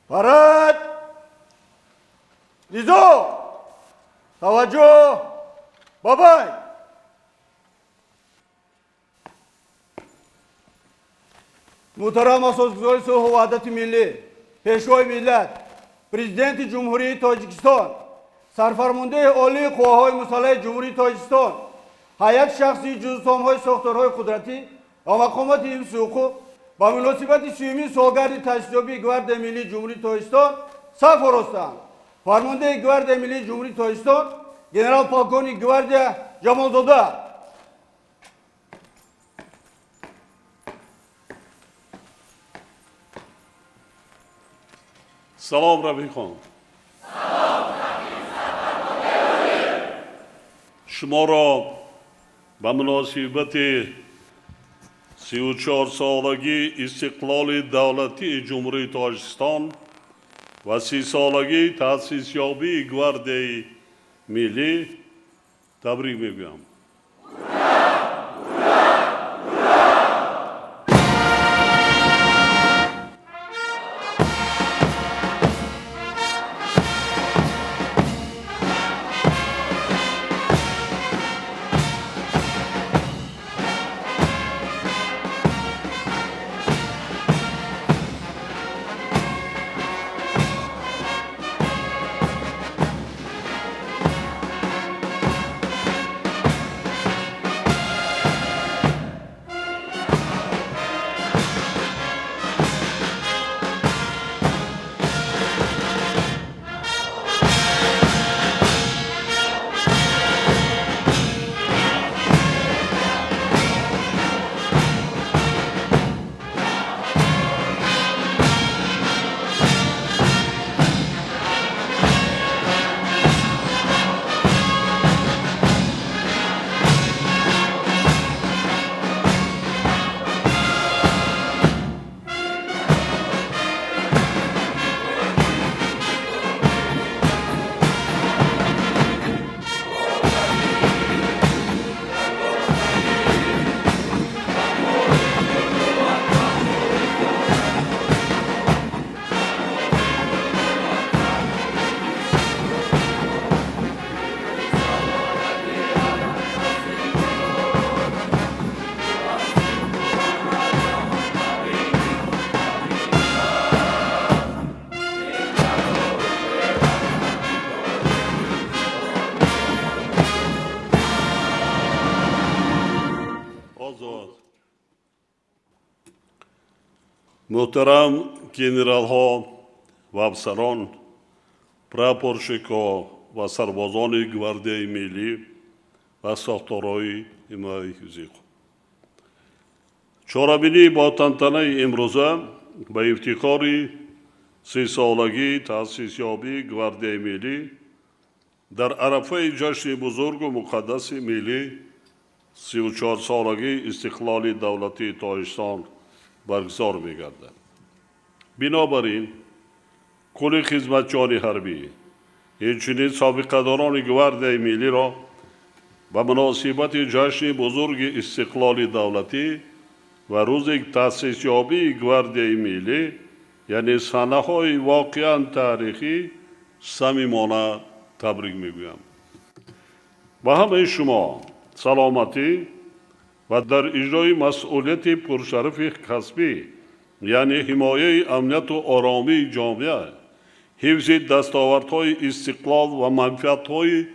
Парад! Низом! Таваҷҷӯҳ! Ба бой! Муҳтарам асосгузори сулҳу ваҳдати миллӣ, Пешвои миллат, Президенти Ҷумҳурии Тоҷикистон, Сарфармондеҳи Олии Қувваҳои Мусаллаҳи Ҷумҳурии Тоҷикистон, ҳайати шахсии ҷузъсомҳои сохторҳои қудратӣ ва мақомоти ҳифзи ҳуқуқ ба муносибати 30-умин солгарди таъсисёбии Гвардияи миллии Ҷумҳурии Тоҷикистон саф оростанд. Фармондеҳи Гвардияи миллии Ҷумҳурии Тоҷикистон генерал-полковник гвардия Ҷамолзода. Салом, рафиқон. Шуморо ба муносибати 34-солагии истиқлоли давлатии Ҷумҳурии Тоҷикистон ва 30-солагии таъсисёбии Гвардияи миллӣ табрик мегӯям. Муҳтарам генералҳо ва афсарон, прапорщикҳо ва сарбозони Гвардияи миллӣ ва сохторҳои ҳимояи ҳифзи ҳуқуқ. Чорабинӣ бо тантанаи имрӯза ба ифтихори 30-солагии таъсисёбии Гвардияи миллӣ дар арафаи ҷашни бузургу муқаддаси миллӣ 34-солагии истиқлоли давлатии Тоҷикистон баргузор мегардад. Бинобар ин кулли хизматчиёни ҳарбӣ, инчунин собиқадорони Гвардияи миллиро ба муносибати ҷашни бузурги истиқлоли давлатӣ ва рӯзи таъсисёбии Гвардияи миллӣ, яъне саҳнаҳои воқеан таърихӣ, самимона табрик мегӯям. Ба ҳамаи шумо саломатӣ ва дар иҷрои масъулияти пуршарафи касбӣ, яъне ҳимояи амнияту оромии ҷомеа, ҳифзи дастовардҳои истиқлол ва манфиатҳои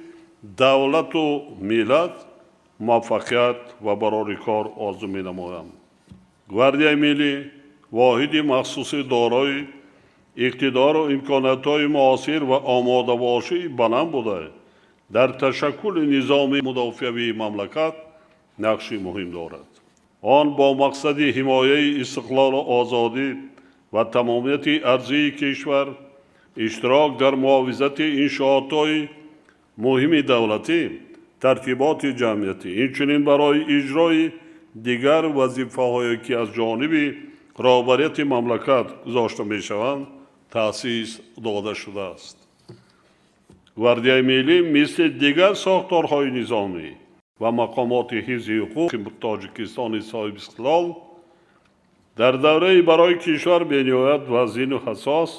давлату миллат муваффақият ва барори кор орзу менамоям. Гвардияи миллӣ воҳиди махсуси дорои иқтидору имкониятҳои муосир ва омодабошии баланд буда, дар ташаккули низоми мудофиавии мамлакат нақши муҳим дорад. Он бо мақсади ҳимояи истиқлолу озодӣ ва тамомияти арзии кишвар, иштирок дар муҳофизати иншоотҳои муҳими давлатӣ, тартиботи ҷамъиятӣ, инчунин барои иҷрои дигар вазифаҳое, ки аз ҷониби роҳбарияти мамлакат гузошта мешаванд, таъсис дода шудааст. Гвардияи миллӣ мисли дигар сохторҳои низомӣ ва мақомоти ҳифзи ҳуқуқи Тоҷикистони соҳибистиқлол дар давраи барои кишвар бениҳоят вазину ҳассос,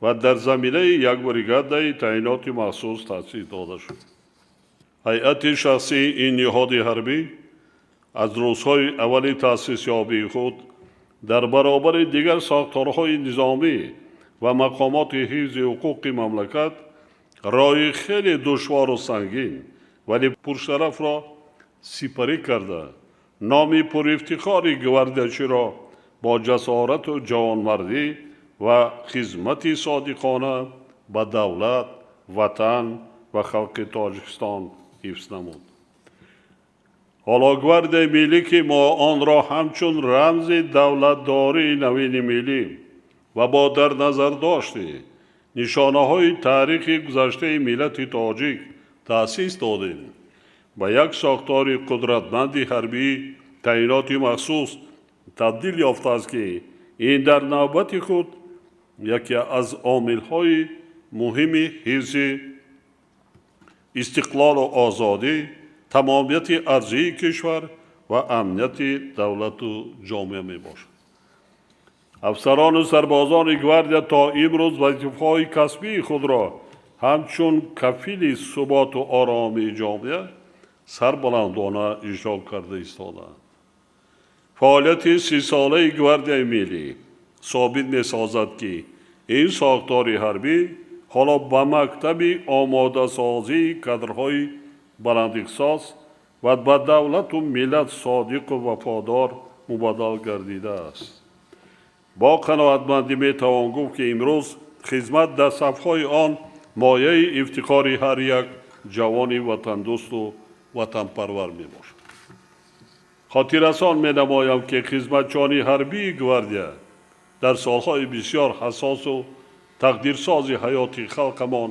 Ва дар заминаи як бригадаи таъиноти махсус таъсис дода шуд. Ҳайати шахсии ин ниҳоди ҳарбӣ аз рӯзҳои аввали таъсисёбии худ дар баробари дигар сохторҳои низомӣ ва мақомоти ҳифзи ҳуқуқи мамлакат роҳи хеле душвору сангин, вале пуршарафро сипарӣ карда, номи пурифтихори гвардиячиро бо ҷасорату ҷавонмардӣ ва хизмати содиқона ба давлат, ватан ва халқи Тоҷикистон ҳифз намуд. Ҳоло Гвардияи миллӣ, ки мо онро ҳамчун рамзи давлатдории навини миллӣ ва бо дар назардошти нишонаҳои таърихи гузаштаи миллати тоҷик таъсис додем, ба як сохтори қудратманди ҳарбии таъиноти махсус табдил ёфтааст, ки ин дар навбати худ яке аз омилҳои муҳими ҳифзи истиқлолу озодӣ, тамомияти арзии кишвар ва амнияти давлату ҷомеа мебошад. Афсарону сарбозони гвардия то имрӯз вазифаҳои касбии худро ҳамчун кафили суботу оромии ҷомеа сарбаландона иҷро карда истодаанд. Фаъолияти 30-солаи Гвардияи миллӣ собит месозад, ки ин сохтори ҳарбӣ ҳоло ба мактаби омодасозии кадрҳои баландихтисос ва ба давлату миллат содиқу вафодор мубаддал гардидааст. Бо қаноатмандӣ метавон гуфт, ки имрӯз хизмат дар сафҳои он мояи ифтихори ҳар як ҷавони ватандӯсту ватанпарвар мебошад. Хотиррасон менамоям, ки хизматчиёни ҳарбии гвардия дар солҳои бисёр ҳассосу тақдирсози ҳаёти халқамон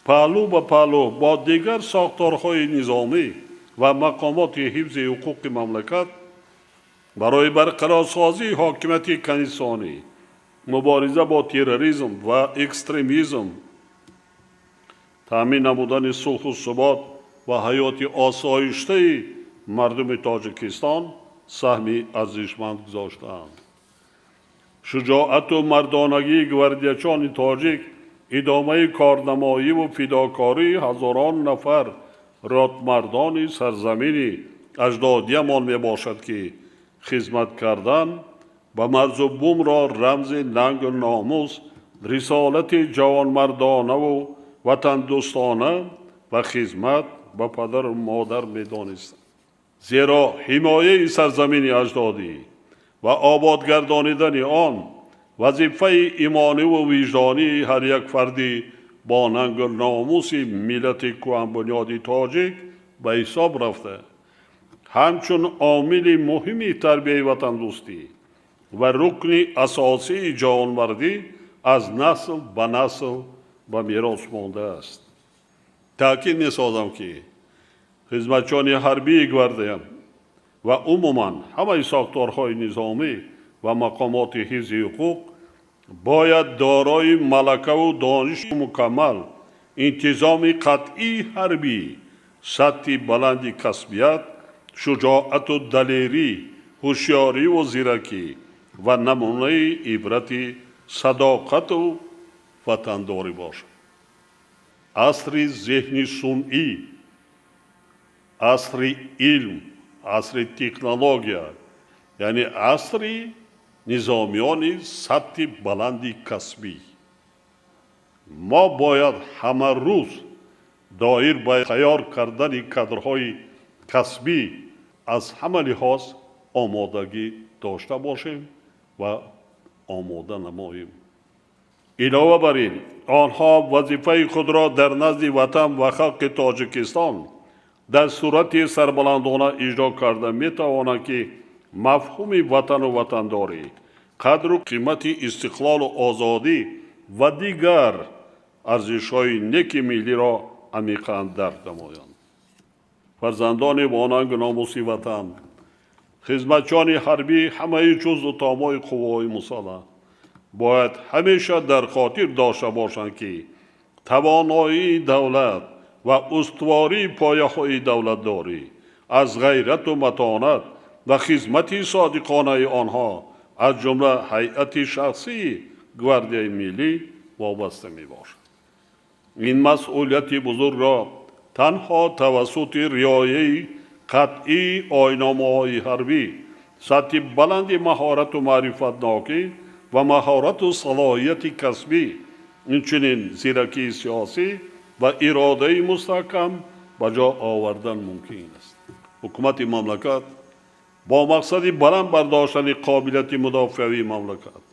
паҳлӯ ба паҳлӯ бо дигар сохторҳои низомӣ ва мақомоти ҳифзи ҳуқуқи мамлакат барои барқарорсозии ҳокимияти конститутсионӣ, мубориза бо терроризм ва экстремизм, таъмин намудани сулҳу субот ва ҳаёти осоиштаи мардуми Тоҷикистон саҳми арзишманд гузоштаанд. Шуҷоату мардонагии гвардиячони тоҷик идомаи корнамоиву фидокории ҳазорон нафар ротмардони сарзамини аҷдодиямон мебошад, ки хизмат кардан ба марзу бумро рамзи нангу номус, рисолати ҷавонмардонаву ватандӯстона ва хизмат ба падару модар медонистанд. Зеро ҳимояи сарзамини аҷдодӣ ва ободгардонидани он вазифаи имониву виҷдонии ҳар як фарди бо нангу номуси миллати кӯҳанбунёди тоҷик ба ҳисоб рафта, ҳамчун омили муҳими тарбияи ватандӯстӣ ва рукни асосии ҷавонмардӣ аз насл ба насл ба мерос мондааст. Таъкид месозам, ки хизматчиёни ҳарбии гвардия ва умуман ҳамаи сохторҳои низомӣ ва мақомоти ҳифзи ҳуқуқ бояд дорои малакаву дониши мукаммал, интизоми қатъии ҳарбӣ, сатҳи баланди касбият, шуҷоату далерӣ, ҳушёриву зиракӣ ва намунаи ибрати садоқату ватандорӣ бошад. Асри зеҳни сунъӣ, асри илм, асри технология, яъне асри низомиёни сатҳи баланди касбӣ. Мо бояд ҳама рӯз доир ба тайёр кардани кадрҳои касбӣ аз ҳама лиҳоз омодагӣ дошта бошем ва омода намоем. Илова бар ин, онҳо вазифаи худро дар назди ватан ва халқи Тоҷикистон дар сурати сарбаландона иҷро карда метавонанд, ки мафҳуми ватану ватандорӣ, қадру қимати истиқлолу озодӣ ва дигар арзишҳои неки миллиро амиқан дарк намоянд. Фарзандони бонангу номуси ватан, хизматчиёни ҳарбӣ, ҳамаи ҷузъу томои қувваҳои мусаллаҳ бояд ҳамеша дар хотир дошта бошанд, ки тавоноии давлат ва устувории пояҳои давлатдорӣ аз ғайрату матонат ва хизмати содиқонаи онҳо, аз ҷумла ҳайати шахсии Гвардияи миллӣ, вобаста мебошад. Ин масъулияти бузургро танҳо тавассути риояи қатъии оинномаҳои ҳарбӣ, сатҳи баланди маҳорату маърифатнокӣ ва маҳорату салоҳияти касбӣ, инчунин зиракии сиёсӣ ва иродаи мустаҳкам ба ҷо овардан мумкин аст. Ҳукумати мамлакат бо мақсади баланд бардоштани қобилияти мудофиавии мамлакат,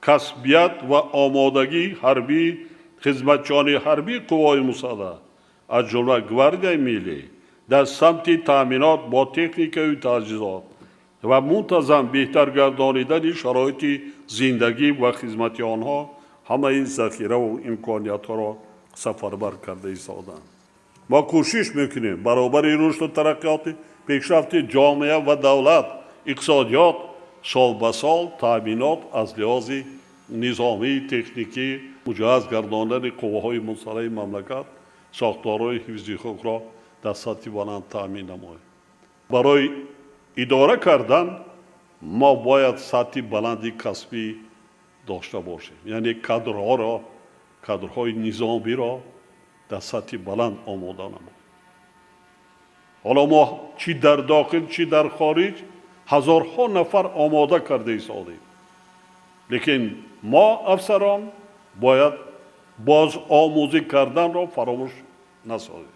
касбият ва омодагии ҳарбии хизматчиёни ҳарбии қувваҳои мусаллаҳ, аз ҷумла Гвардияи миллӣ, дар самти таъминот бо техникаю таҷҳизот ва мунтазам беҳтар гардонидани шароити зиндагӣ ва хизмати онҳо ҳамаи захираву имкониятҳоро сафарбар карда истоданд. Мо кӯшиш мекунем баробари рушду тараққиёти пешрафти ҷомеа ва давлат, иқтисодиёт сол ба сол таъминот аз лиҳози низомии техникӣ муҷаҳҳаз гардондани қувваҳои мусаллаҳи мамлакат, сохторҳои ҳифзи ҳуқуқро дар сатҳи баланд таъмин намоем. Барои идора кардан мо бояд сатҳи баланди касбӣ дошта бошем, яъне кадрҳоро, кадрҳои низомиро дар сатҳи баланд омода намоем. Ҳоло мо чӣ дар дохил, чӣ дар хориҷ ҳазорҳо нафар омода карда истодем, лекин мо афсарон бояд боз омӯзӣ карданро фаромӯш насозем.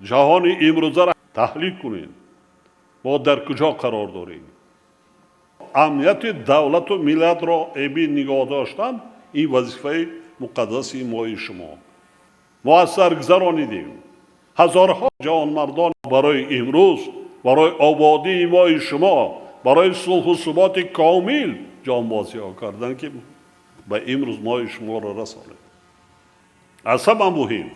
Ҷаҳони имрӯзаро таҳлил кунем, мо дар куҷо қарор дорем. Амнияти давлату миллатро эмин нигоҳ доштан ин вазифаи муқаддаси мои шумо. Мо аз сар гузаронидем ҳазорҳо ҷавонмардон барои имрӯз, барои ободии мои шумо, барои сулҳу суботи комил ҷонбозиҳо карданд, ки ба имрӯз мои шуморо расонем. Аз ҳама муҳим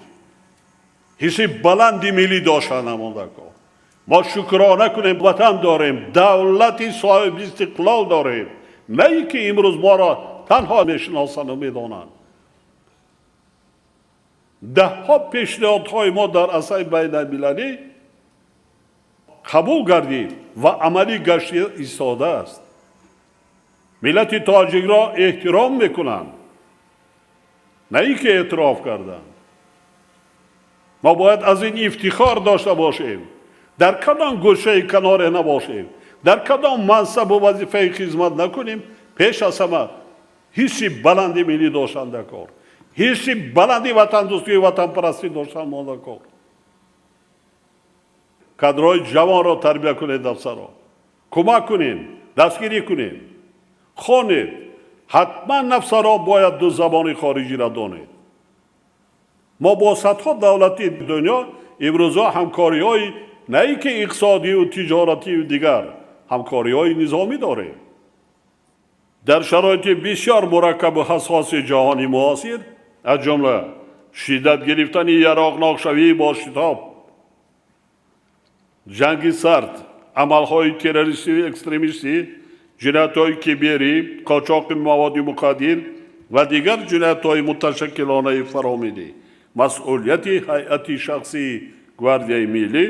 ҳисси баланди миллӣ доштан намондако. Мо шукрона кунем, ватан дорем, давлати соҳиби истиқлол дорем, на ин ки имрӯз моро танҳо мешиносанд ва медонанд. Даҳҳо пешниҳодҳои мо дар арсаи байналмилалӣ қабул гардид ва амалӣ гашта истодааст. Миллати тоҷикро эҳтиром мекунанд, на ин ки эътироф карданд. Мо бояд аз ин ифтихор дошта бошем. Дар кадом гӯшаи каноре набошем, дар кадом мансабу вазифаи хизмат накунем, пеш аз ҳама ҳисси баланди миллӣ доштан дар кор, ҳисси баланди ватандӯстию ватанпарастӣ доштан мо дар кор. Кадрҳои ҷавонро тарбия кунед, афсаро кӯмак кунем, дастгирӣ кунем, хонед. Ҳатман афсаро бояд ду забони хориҷиро донед. Мо бо садҳо давлати дунё имрӯзҳо ҳамкориҳои на ин ки иқтисодию тиҷоратию дигар ҳамкориҳои низомӣ дорем. Дар шароити бисёр мураккабу ҳассоси ҷаҳони муосир, аз ҷумла шиддат гирифтани яроқнокшавии бо шитоб, ҷанги сард, амалҳои террористию экстремистӣ, ҷиноятҳои киберӣ, қочоқи маводи мухаддир ва дигар ҷиноятҳои муташаккилонаи фаромиллӣ, масъулияти ҳайати шахсии Гвардияи миллӣ,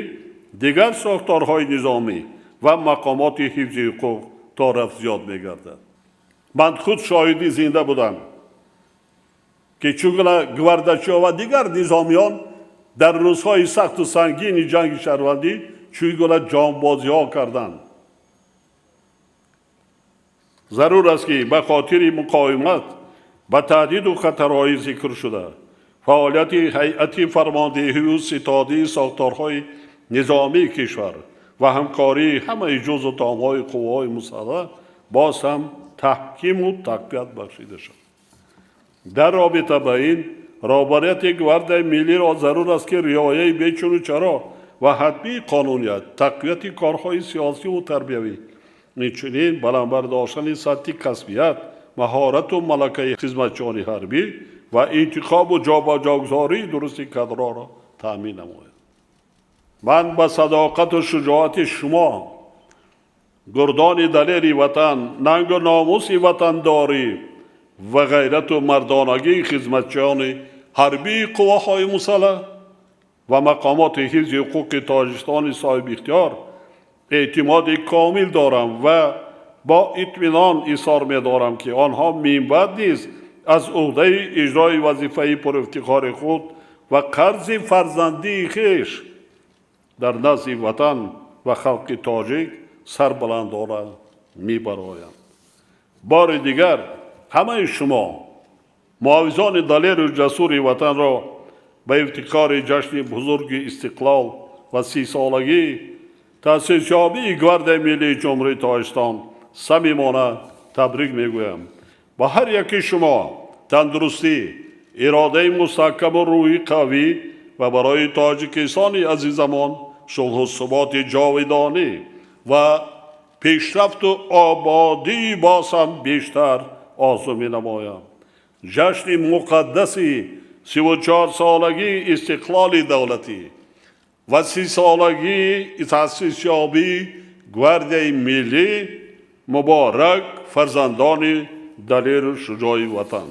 дигар сохторҳои низомӣ ва мақомоти ҳифзи ҳуқуқ то рафт зиёд мегардад. Ман худ шоҳиди зинда будам, ки чӣ гуна гвардачиҳо ва дигар низомиён дар рӯзҳои сахту сангини ҷанги шаҳрвандӣ чӣ гуна ҷонбозиҳо карданд. Зарур аст, ки ба хотири муқовимат ба таҳдиду хатарҳои зикршуда фаъолияти ҳайати фармондеҳию ситодии сохторҳои низомии кишвар ва ҳамкории ҳамаи ҷузъу томҳои қувваҳои мусаллаҳ боз ҳам таҳкиму тақвият бахшида шавад. Дар робита ба ин роҳбарияти Гвардияи миллиро зарур аст, ки риояи бечуну чаро ва ҳатмии қонуният, тақвияти корҳои сиёсиву тарбиявӣ, инчунин баланд бардоштани сатҳи касбият, маҳорату малакаи хизматчиёни ҳарбӣ ва интихобу ҷобаҷогузории дурусти кадрҳоро таъмин намояд. Ман ба садоқату шуҷоати шумо, гурдони далери ватан, нангу номуси ватандорӣ ва ғайрату мардонагии хизматчиёни ҳарбии қувваҳои мусаллаҳ ва мақомоти ҳифзи ҳуқуқи Тоҷикистони соҳибихтиёр эътимоди комил дорам ва бо итминон изҳор медорам, ки онҳо минбаъд низ Аз уҳдаи иҷрои вазифаи пурэфтихори худ ва қарзи фарзандии хеш дар назди ватан ва халқи тоҷик сарбаландона мебароянд. Бори дигар ҳамаи шумо муҳофизони далеру ҷасури ватанро ба ифтихори ҷашни бузурги истиқлол ва 30-солагии таъсисёбии Гвардияи миллии Ҷумҳурии Тоҷикистон самимона табрик мегӯям. Ба ҳар яки шумо тандурустӣ, иродаи мустаҳкаму рӯҳи қавӣ ва барои Тоҷикистони азизамон сулҳу суботи ҷовидонӣ ва пешрафту ободии боз ҳам бештар орзу менамоям. Ҷашни муқаддаси 34-солагии истиқлоли давлатӣ ва 30-солагии таъсисёбии Гвардияи миллӣ муборак, фарзандони далеру шуҷои ватан!